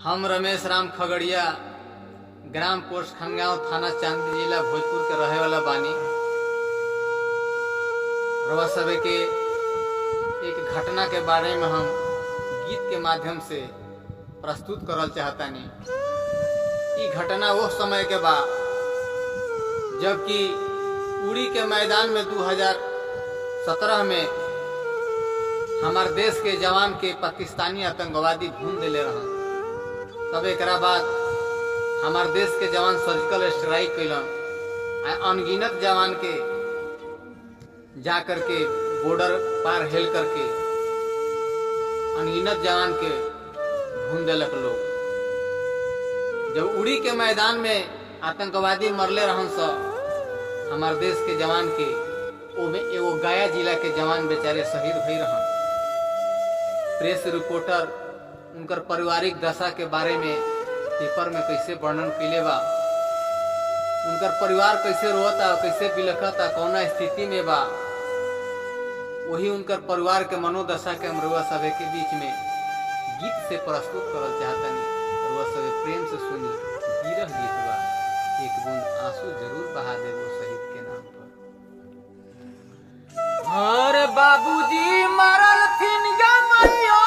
हम Ramesh Ram Khagaria, gram post खनगांव, थाना चांदी, जिला भोजपुर के रहे वाला बानी। रवा सभे के एक घटना के बारे में हम गीत के माध्यम से प्रस्तुत करल चाहतानी। ई घटना वो समय के बा जबकि उड़ी के मैदान में 2017 में हमार देश के जवान के पाकिस्तानी आतंकवादी भून देले रहन। तब एक बाद हमार देश के जवान सर्जिकल स्ट्राइक कैलन आ अनगिनत जवान के जा करके बॉर्डर पार हेल करके अनगिनत जवान के भून देलक लोग। जब उड़ी के मैदान में आतंकवादी मरले रहन स हमार देश के जवान के ओमे एगो गया जिला के जवान बेचारे शहीद भई रहन। प्रेस रिपोर्टर उनकर पारिवारिक दशा के बारे में पेपर में कैसे वर्णन कैले बा, उनकर परिवार कैसे रोता, कैसे बिलखता, कौना स्थिति में बा, वही उनकर परिवार के मनोदशा के हम रुआ सभे के बीच में गीत से प्रस्तुत करल चाहतनी। रुआ सभे प्रेम से सुनी, गिरह गीत बा, एक बूंद आंसू जरूर बहा देबो शहीद के नाम पर। और बाबूजी मरल थिन गमैया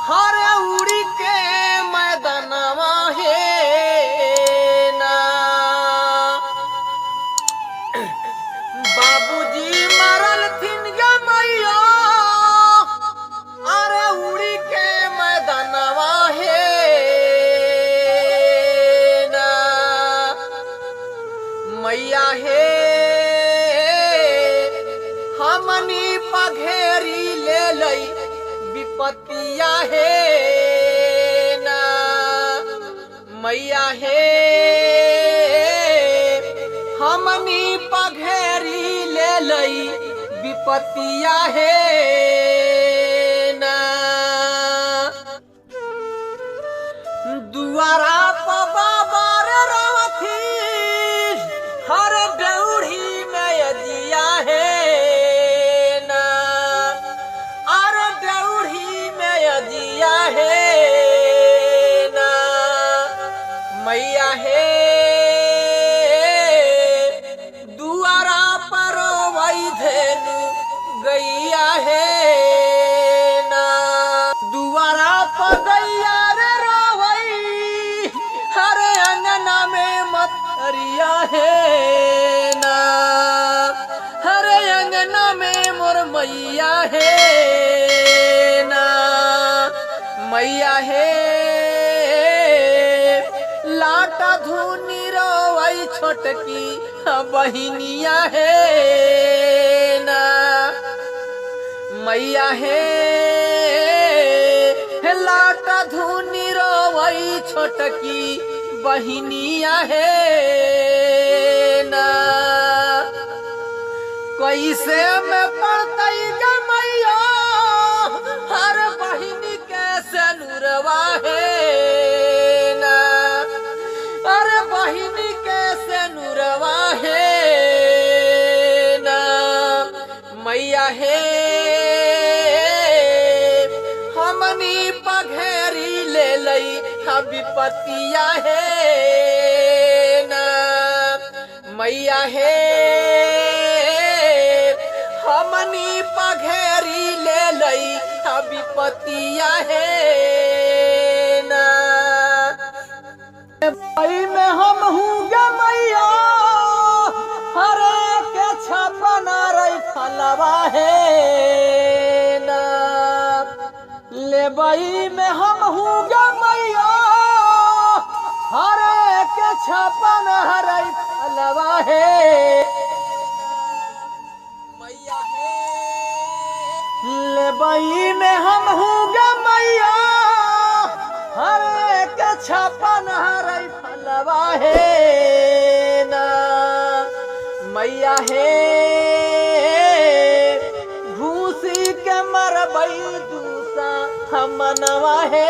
हर उड़ी के मैदानवा हे ना। बाबूजी मरल थिन गमैया अरे उड़ी के मैदानवा हे ना। मैया हे हमनी पघेरी ले लई विपतिया हे ना। मैया हे हमनी पघेरी ले लई विपतिया हे ना। दुआरा पर बाबा रे रवथी हर डौढ़ी में अजिया हे ना। अरे डौढ़ी में अजिया हे ना। मैया हे दुआरा पर वही धेनु गैया हे ना। दुआरा पर गैया रे रोवई हर अंगना में मतरिया हे ना। हर अंगना में मोर मैया हे ना। मैया हे लाटा धुनी रोवई छोटकी बहिनिया हे ना। मैया हे लाटा धुनी रोवई छोटकी बहिनिया हे ना। कैसे में पड़तई गमैया हर बहिनी के सनुरवा हे ना। अरे बहिनी के सनुरवा हे ना। मैया हे हमनी पघेरी ले लई हम विपतिया हे ना। मैया हे हमनी पघेरी ले लई हम विपतिया हे ना। भाई में हम हूँ गमैया हर के छपना रही फलवा हे ना। लेबई में हम हूँ गमैया हर के छपना रही फलवा हे। मैया हे लेबई में हम हूँ गमैया हर के छपन हरई फलवा हे ना। मैया हे घूसी के मरबई दूसा हमनवा हे।